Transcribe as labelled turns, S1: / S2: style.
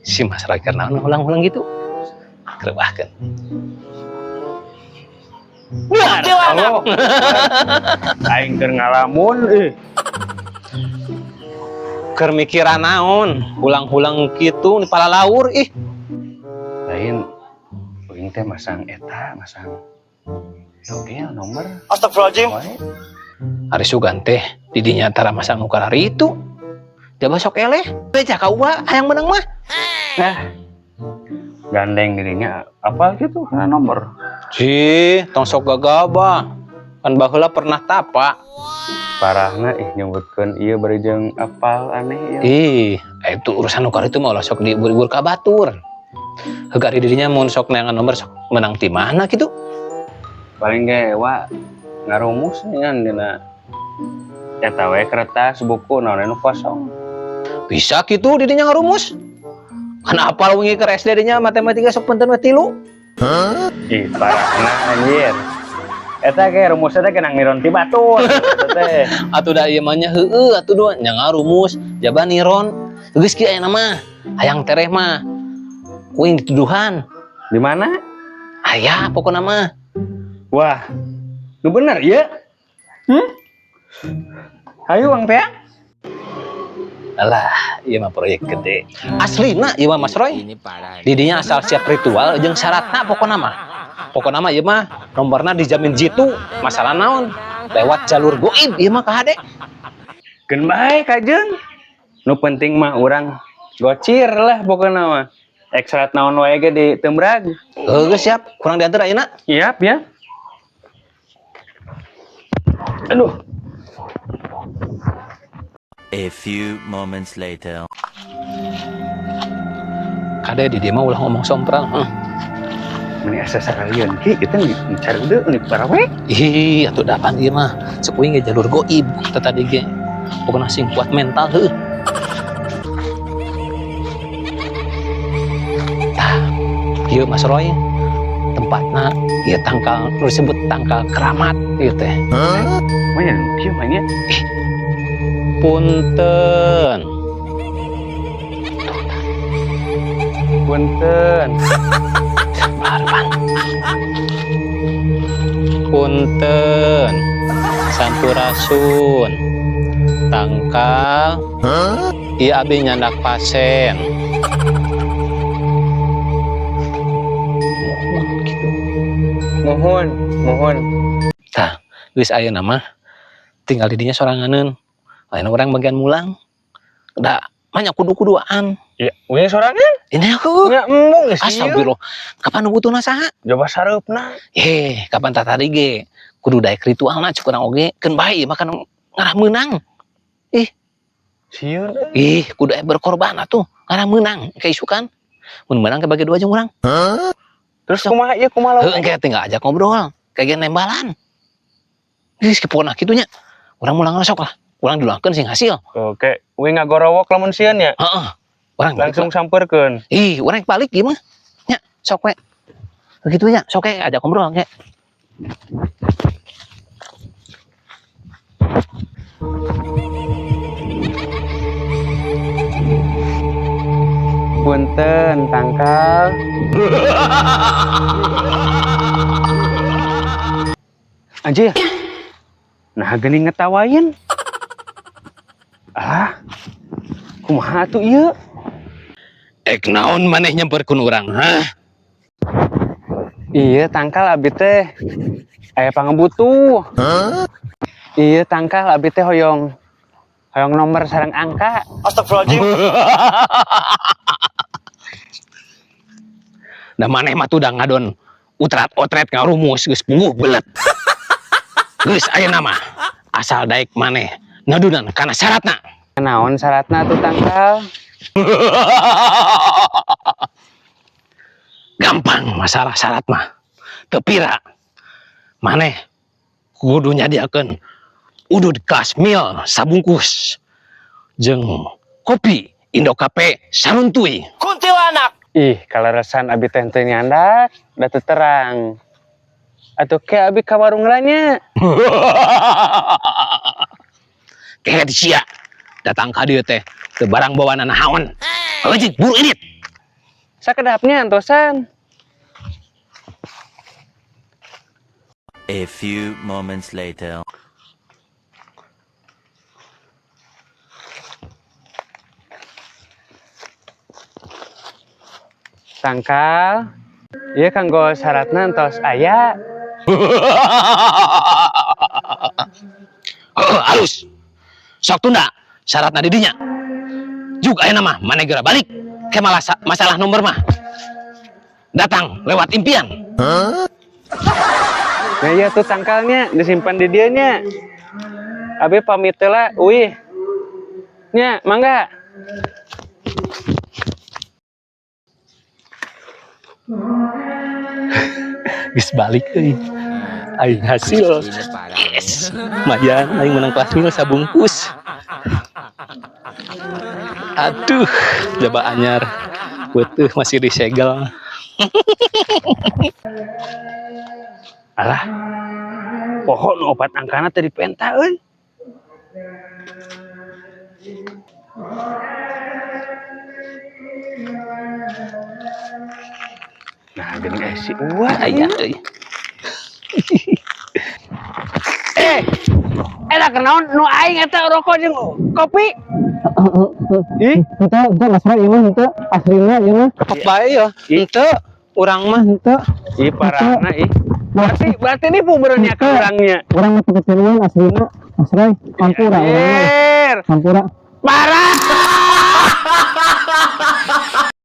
S1: Si Mas Roy keur naon ulang-ulang gitu. Kerebahkeun.
S2: Halo. Aing keur ngalamun eh.
S1: Keur mikiran naon, ulang-ulang kitu di palalaur ih.
S2: Lain uing teh masang eta, masang togel nomor.
S3: Astagfirullahaladzim.
S2: Wae.
S1: Ari sugan teh didinya tara masang nu karari itu. Jaba sok eleh, beja ka uwa hayang menang mah.
S2: Nah, gandeng dirinya apa gitu karena nomor.
S1: Cih, tong sok gagabah. Kan baheula pernah tapa.
S2: Parahna ih nyebutkeun ieu bari jeung apal aneh ieu.
S1: Ih, itu urusan nu itu mah ulah sok diibur-ibur ka batur. Heuga ari dirinya mun sok neangan nomor sok menang ti mana gitu.
S2: Paling ge wa ngarumus ngan dina eta we kertas buku naon anu kosong.
S1: Bisa gitu dirinya ngarumus. Kan apal wingi ke SD dinya matematika sok punten we 3.
S2: Ih, parahna anjir. Eta ge rumusna teh kenang niron ti batur. Eta teh.
S1: Atuh da ieu mah nya heueuh atuh dua nya ngarumus jaba niron. Geus kieu aya mah. Hayang tereh mah. Kuing dituduhan.
S2: Di mana?
S1: Aya pokona mah.
S2: Wah. Nu bener ieu? Hmm? Hayu Bang Tea.
S1: Alah, ieu mah proyek gede. Aslina ieu mah Mas Roy.
S4: Ini parah.
S1: Didinya asal siap ritual jeung syaratna pokona mah. Pokona mah ieu mah nomorna dijamin jitu, masalah naon? Lewat jalur goib ieu mah kahade.
S2: Keun bae kajeun. Nu penting mah urang gocir lah pokona mah. Ek syarat naon wae ge ditembrag.
S1: Heuh geus siap, kurang diantar ayeuna.
S2: Siap ya. Aduh.
S4: A few moments later.
S1: Kade di dieu mah ulah ngomong sompral, heuh.
S2: Meni asa sakalieun ki kita mencari deui nih para we.
S1: Ih, atuh dapan ieu mah. Cek uing ge jalur goib teh tadi ge. Pokona sing kuat mental heuh. Tah, ieu Mas Roy tempatna ieu tangkal nu disebut tangkal keramat ieu teh.
S2: Mah kieu mah nya.
S1: Punten.
S2: Punten.
S1: Barban. Punten. Sampurasun. Tangkal. Ieu abi nyandak pasen. Mohon gitu.
S2: Mohon, mohon.
S1: Tah, geus ayeuna mah tinggal di dinya soranganeun. Lain orang bagian mulang. Da banyak kudu-kuduan.
S2: Ya, uing sorangan?
S1: Ini aku.
S2: Nya embung geus ieu.
S1: Astagfirullah. Kapan nu butuhna saha?
S2: Coba sareupna.
S1: Eh, kapan tak tadi ge? Kudu daek ritualna cuk urang oge. Keun bae ieu mah kan ngarah meunang. Ih.
S2: Sieun.
S1: Ih, kudu aya berkorban atuh. Ngarah meunang ke isukan. Mun meunang ke bagi dua jeung urang.
S2: Terus kumaha ieu kumaha
S1: Heuh, engke tinggal ajak ngobrol. Kayak ge nembalan. Geus kepona kitu nya. Urang mulang sok lah. Urang duluankeun sing hasil.
S2: Oke, uing ngagorowok lamun sieun nya.
S1: Heeh. Urang balik
S2: Langsung sampeurkeun.
S1: Ih, urang balik ieu mah. Nya, sok we. Begitu nya, sok we ajak ngobrol ge.
S2: Punten, tangkal. Anjir. Nah, geuning ngetawain. Ah. Kumaha atuh ieu?
S1: Ek naon maneh nyamperkeun urang, hah?
S2: Iya, tangkal abi teh aya pangabutuh.
S1: Hah?
S2: Iya, tangkal abi teh hoyong hoyong nomor sareng angka.
S3: Astagfirullahaladzim.
S1: Da maneh mah tuh da ngadon utrat-otret ngarumus geus puguh belet. Geus ayeuna mah asal daek maneh ngadunan kana syaratna.
S2: Naon syaratna tuh tangkal?
S1: Gampang masalah syarat mah. Teu pira. Maneh kudu nyadiakeun udud kasmil sabungkus jeung kopi Indokafe saruntui.
S3: Kuntilanak.
S2: Ih, kaleresan abi teh teu nyandak, da teu terang. Atuh ke abi ka warung nya.
S1: Kehed sia datang ka dieu teh Teu barang bawaanna naon. Heuh, buru indit.
S2: Sakedap nya antosan.
S4: A few moments later.
S2: Tangkal. Ieu kanggo syaratna entos aya.
S1: Heuh, halus. Sok tunda syaratna di dinya. Jug ayeuna mah maneh geura balik ke malah masalah nomor mah. Datang lewat impian.
S2: Nah iya tuh tangkalnya disimpan di dieu nya. Abi pamit heula, uih. Nya, mangga.
S1: Geus balik euy. Aing hasil. Yes. Lumayan aing menang kelas mil sabungkus. Aduh, jaba anyar. Beutuh masih disegel.
S2: Alah. Poho nu opat angkana teh dipenta euy. Nah, geuning si Uwa
S1: Aya euy.
S2: Eh, enak kenaon nu aing eta rokok jeung kopi. Ih,
S1: Henteu, henteu Mas Roy ieu mah henteu, aslina ieu mah. Bae ya. Henteu, urang mah henteu.
S2: Ih parahna ih. Berarti berarti nipu benernya ke orangnya.
S1: Urang mah teu keciluan aslina. Mas Roy, hampura urang mah.
S2: Anjir.
S1: Hampura.
S2: Parah.